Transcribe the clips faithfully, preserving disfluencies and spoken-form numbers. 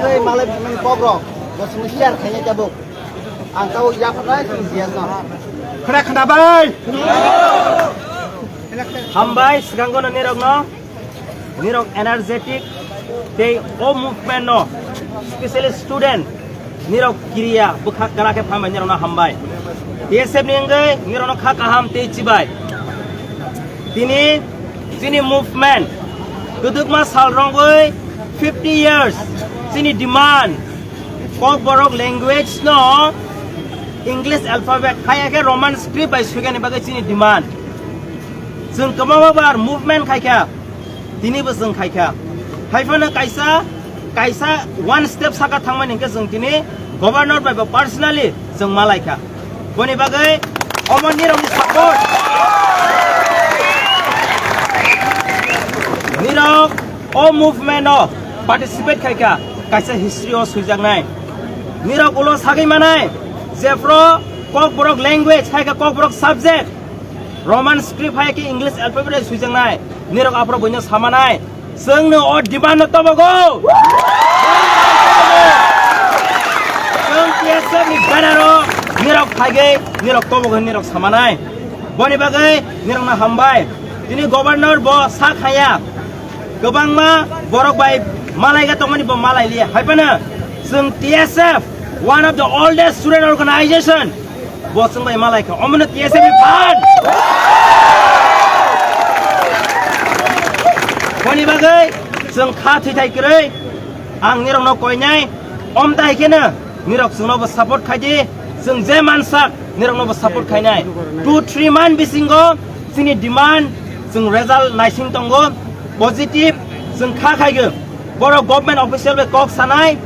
Tei malai bini kokrok, bo chwngno share khainai tabuk. Ang tabuk yapharnai chwng D S no. Khna khna bai. Hambai swkango no nirokno, nirok energetic tei o movement no, specially student nirok kiriya bwkha kwrak khe phan bai nirokno hambai. T S F ni wngwi nirokno kha kaham tei chibai. Tini chini movement kwdwkma sal rwngwi fifty years chini demand Kokborok language no English alphabet haya khe Roman script bai swigani bagwi chini demand. Chwng kwbangma bar movement khaikha, tinibo chwng khaikha. Haiphano kaisa, kaisa one step saka thangmani hwnkhe chwng tini governor bai bo personally chwng malaikha. Boni bagwi omo nirokni support. Nirok o movement o participate khaikha, kaisa history o swijaknai. Nirok ulo sagwi manai, jephru Kokborok language, hai khe Kokborok subject, Roman script hai khe English alphabet bai swijaknai. Nirok aphuru buino samanai. Chwngno o demand no tobogo. Chwng T S F ni banner o nirok phaigwi nirok tobogo hinwi nirok samanai. Boni bagwi nirokno hambai. Tini governor bo sa khaya. Kwbangma borok bai malaiga tongmani bo malai liya. Haiphano chwng T S F, one of the oldest student organization, bo chwng bai malaikha. Omono T S F ni phan. Boni bagwi chwng kha thwi thai kwrwi ang nirokno koinai. Omtai kheno nirok chwngno bo support khai di. Chwng je mansak nirokno bo support khainai. Two three month bisingo chini demand chwng result naising tongo. Positive chwng kha khaigo. Borok government official bai kok sanai,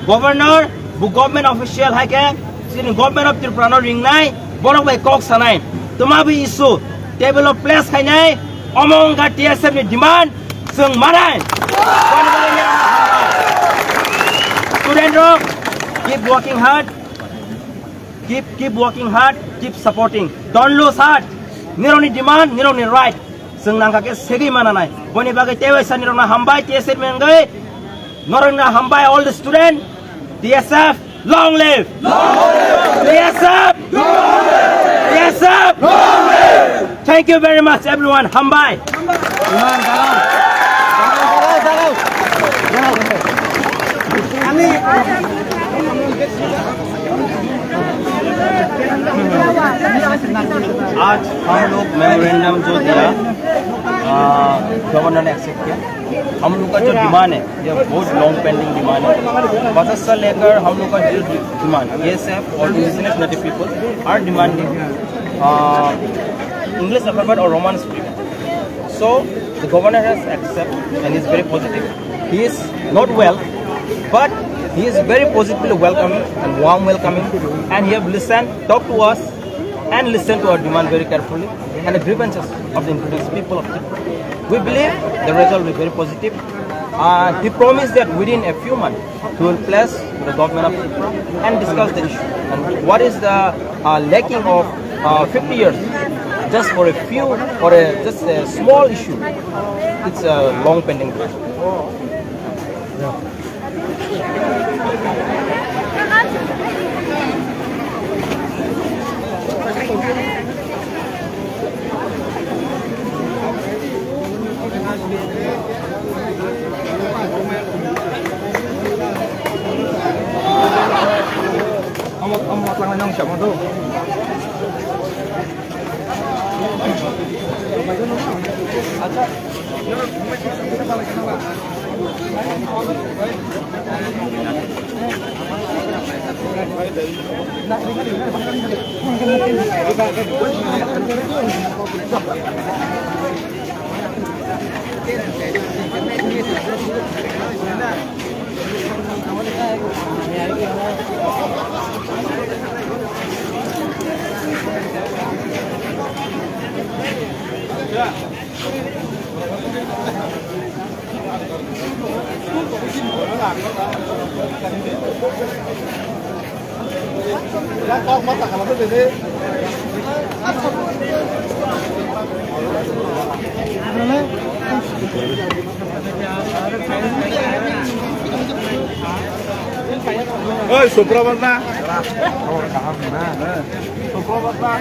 governor, bo government official hai khe chini government of Tripura no ringnai, borok bai kok sanai. Tuma bo issue table o place khainai, omo wngkha T S F ni demand, chwng manai. Student rok, keep working hard, keep, keep working hard, keep supporting. Don't lose heart. Nirokni demand, nirokni right. Chwng nangkha khe segwi mananai. Boni bagwi tei waisa nirokno hambai, T S F ni wngwi. Norokno hambai, all the student. T S F, long live! Long live! T S F! Long live! T S F! Long live! Thank you very much, everyone. Hambai! आज हम लोग मेमोरेंडम जो दिया, आ, गवर्नर ने एक्सेप्ट किया। हम लोग का जो डिमांड है, ये बहुत लॉन्ग पेंडिंग डिमांड है। बचत से लेकर हम लोग का जो डिमांड, एएसएफ और indigenous native people are demanding, आ, English alphabet और Roman script. So the governor has accepted and is very positive. He is not well, but he is very positively welcoming and warm welcoming, and he have listened, talked to us, and listened to our demand very carefully and the grievances of the indigenous people of Tripura. We believe the result will be very positive. Uh, he promised that within a few months he will place the government of Tripura and discuss the issue and what is the uh, lacking of uh, fifty years just for a few or a, just a small issue. It's a long pending. Omo, omo, tlangnai nang sama do. Oi, Suprabhat na? Suprabhat na?